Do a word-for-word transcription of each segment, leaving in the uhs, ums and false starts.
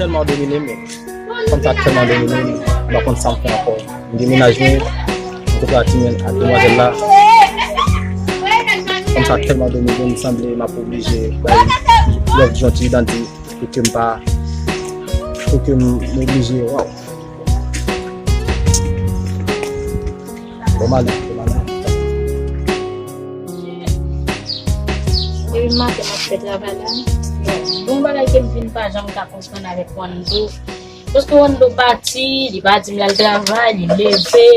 Tèlman domine m, fanm sa tèlman domine m, m pa konn sa m fè ankò. M demenaj mwen, m kontre ak timoun ak demwazèl la. Fanm sa tèlman domine m, sanble m ap oblije bay lòt jan ti dan di pou ke m pa, pou ke m oblije, waw. Bon, m ale, bon, m ale. Depi maten m ap fè travay la. Bon, bagay ke m vin pa janm ka konprann avèk Wando. Paske Wando pati, li pa di m l al travay, li leve,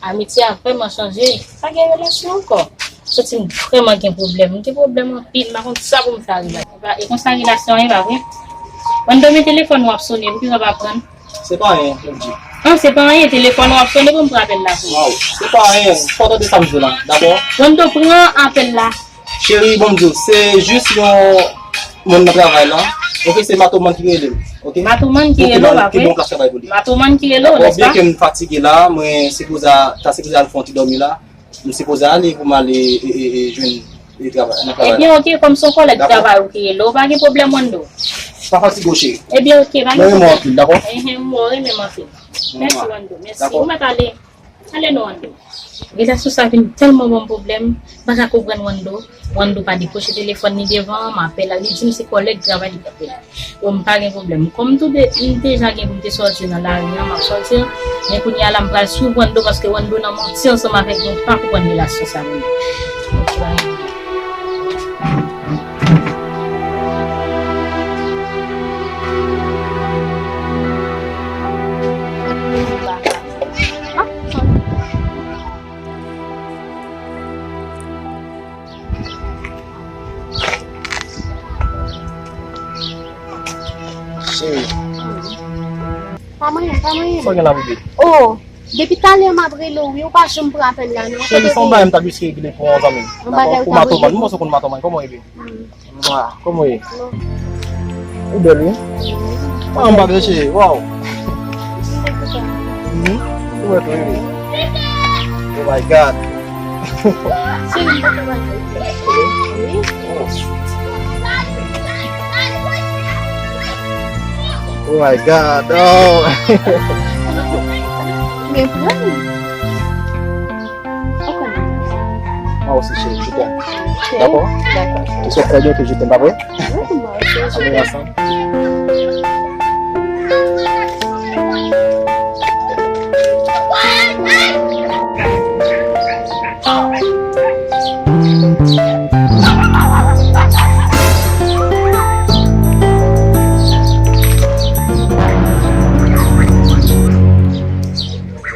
amitye a vrèman chanje. Pa gen relasyon ankò. Santi m vrèman gen pwoblèm. M gen pwoblèm anpil, m pa konn sa pou m fè ak li. E konsa relasyon an ye, pa vre? Wando, men telefòn w ap sonnen, poukisa w pa pran l? Se pa anyen, Bondye. Non, se pa anyen, telefòn w ap sonnen pou m pran apèl la pou ou. Waw, se pa anyen, fò w tande sa m di w la, dakò? Wando, pran apèl la. Cheri, bon m di w, se jis yon moun nan travay la. Oke, se Matoman ki rele m, oke? Matoman ki rele w, pa vre? Pou ke m al, ke m al yon plas travay pou li. Matoman ki rele w, nèspa? Dakò, byenke m fatige la, mwen sipoze a, ta sipoze al fè yon ti dòmi la. M sipoze ale pou m ale, e, e, e, jwenn, e, travay, nan travay la. Ebyen, oke, kòm se yon kòlèg travay ou ki rele w, pa gen pwoblèm, Wando. Pa fatige w, cheri. Ebyen, oke, pa gen pwoblèm. Mwen renmen w anpil, dakò? Enhen, mwen renmen w anpil. Mèsi, Wando, mèsi. Ou mèt ale. Ale non, Wando. Relasyon sa vin tèlman ban m pwoblèm, m pa ka konprann Wando. Wando pa dekwoche telefòn li devan m, m apèl la, li di m se kòlèg travay li t ap rele. Bon, m pa gen pwoblèm. Kòm m tou de, m deja gen pou m te sòti nan lari an, m ap sòti. Men kounye a la, m pral swiv Wando paske Wando nan manti ansanm avèk mwen, m pa konprann relasyon sa menm. Ok, pa gen pwoblèm. Cheri. Pa manyen, pa manyen. Sa w gen la, bebe? Oh, depi talè m ap rele w, wi, ou pa janm pran apèl la, non. Cheri, se yon bagay m t ap jis regle pou yon zanmi m. Yon bagay ou t ap regle? Pou Matoman. M panse w konn Matoman. Kòman w ye, bebe? Mwa, kòman w ye? Ou bèl, wi. Ah, m pa vle, cheri. Waw. Mhm. Ou wè tou, wi. Oh my God. Cheri, m pa travay. Wi. Oh my God. Oh. Men pran. Ou konnen. Mwen osi, cheri, je t'aime. Dakò? Dakò. Ou sot trè byen ke je t'aime, pa vre? Wi, mwen osi, je t'aime. Ann ansanm.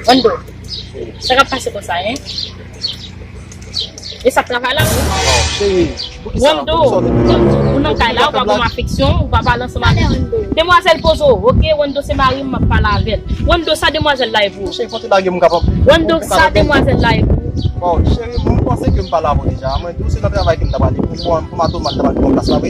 Wando. Sa k ap pase konsa, en? E sa k travay la? Oh, cheri, poukisa, Wando, poukisa w te di sa? Ou nan kay la, ou pa ban m afeksyon, ou pa pale ansanm avèk m. Demwazèl, poze w, oke? Wando se mari m, m ap pale avè l. Wando, sa demwazèl la ye pou ou? Cheri, fò w te lage m, m kapab. Wando, sa demwazèl la ye pou ou? Bon, cheri, m panse ke m pale avè w deja. Mwen di w se nan travay ke m ta prale. Pou, pou, pou Matoman, m ta prale pou yon plas la, wi.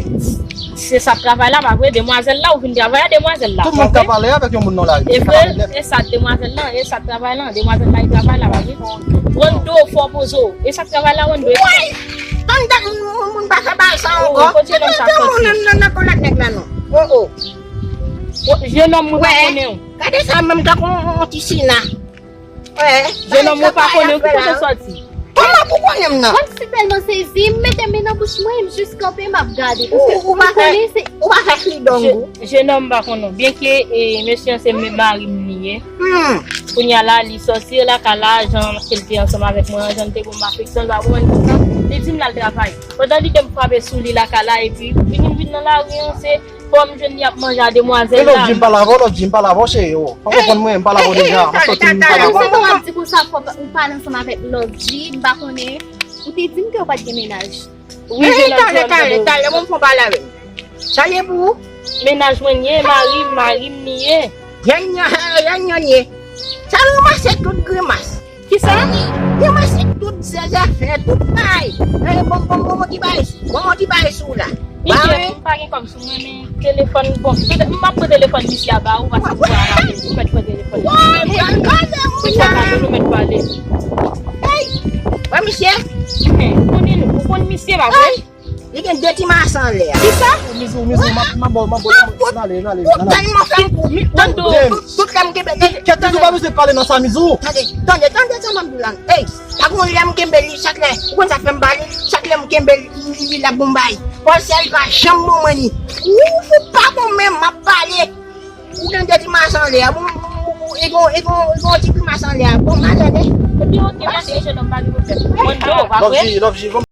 Se sa k travay la, pa vre? Demwazèl la, ou vin travay a demwazèl la, pa vre? Tout moun ka pale avèk yon moun nan lari. E vre, e sa demwazèl la, e sa k travay la, demwazèl la, e travay la, pa vre? Wando, fò poze w. E sa k travay la, Wando? Woy! Tann, tann, moun, moun, moun pa fè bagay sa ankò. Oh, kote jenòm sa sòti? Nan, nan, nan, nan kòlèt nèg la, non. Oh, oh. Oh, jenòm, mwen pa konnen w. Gade sa, menm tankou yon ti sina. Jenòm, mwen pa konnen w, ki kote w sòti? Kòman pou konnen m nan? Mwen si tèlman sezi, m mete men nan bouch mwen, m jis kanpe, m ap gade. Ou, ou pa fè, ou pa fè kridong ou. Jenòm, m pa konnen w. Byenke, e, mesye an se men mari m li ye. Kounye a la, li sòti lakay la, jan ke l te ansanm avèk mwen an, jan l te ban m afeksyon, l pa konprann konsa. Li di m l al travay. Pandan li te frape sou li lakay la, epi, vin, vin nan lari an, se Fò m jwenn li ap manje a demwazèl la. Men lòt di m pale avè w, lòt di m pale avè w, cheri, o. Fò w konprann mwen, m pale avè w deja. M ap sòti, m pale avè w. Sa w ap di konsa, fò ou pale ansanm avèk lòt di, m pa konnen. Ou te di m ke w pa t gen mennaj. Wi, jenòm, talè, talè, talè, bon, fò w pale avè m. Sa ye pou ou? Mennaj mwen ye, mari m, mari m li ye. Yanyan, yanyan ye. Sa ranmase tout grimas. Kisa? Yo mase tout zèzè fè, tout bay. Ey, bon, bon, bon, bon, ti bay, bon, bon, ti bay sou la. Misye, m pa gen kòb sou mwen, men telefòn, bon, petèt m ap pran telefòn misye a ba ou, paske ou pa rapele, ou mèt pran telefòn misye. Misye pa konn ou mèt pale. Ey, wè misye? Ou konn, ou konn misye, pa vre? Li gen de ti mache anlè a. Kisa? Mizou, Mizou, m ap, m ap ba w, m ap ba w, n ale, n ale, n ale. Tèlman fè m kou. Tout, tout, tout lè m kenbe li. Kèt, Mizou, pa bezwen pale nan sa, Mizou. Tande, tande, tande sa m ap di w la. Ey, pa gon lè m kenbe li, chak lè, ou konn sa fè m pale, chak lè m kenbe li, li, li, li la bon bay. Pòl sèl pa janm bon mwen ni. Ou fou pa bon menm, m ap pale. Ou gen de ti mache anlè a. Bon, bon, bon, bon, e gon, e gon, e gon ti grimas anlè a. Bon, m ale, ne. Epi, oke, mèsi, jenòm, pa gen pwoblèm. Love G, Love G,